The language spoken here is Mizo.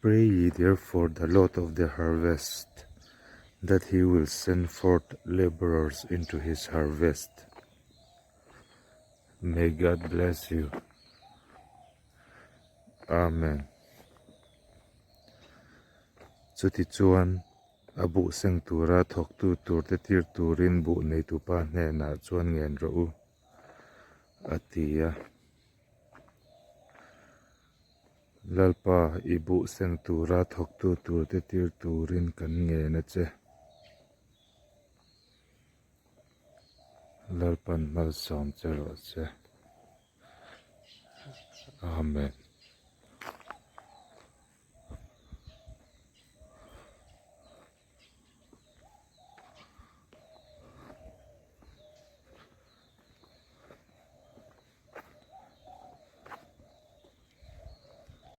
Pray ye therefore the Lord of the harvest that he will send forth labourers into his harvest. May God bless you. Amen. Chutichuan, a buh seng tura thawktu turte tir turin buh neitupa hnenah chuan ngen rawh u, a ti a. Lalpa, i buh seng tura thawktu turte tir turin kan ngen a che. Lalpan malsawm che rawh che. Amen.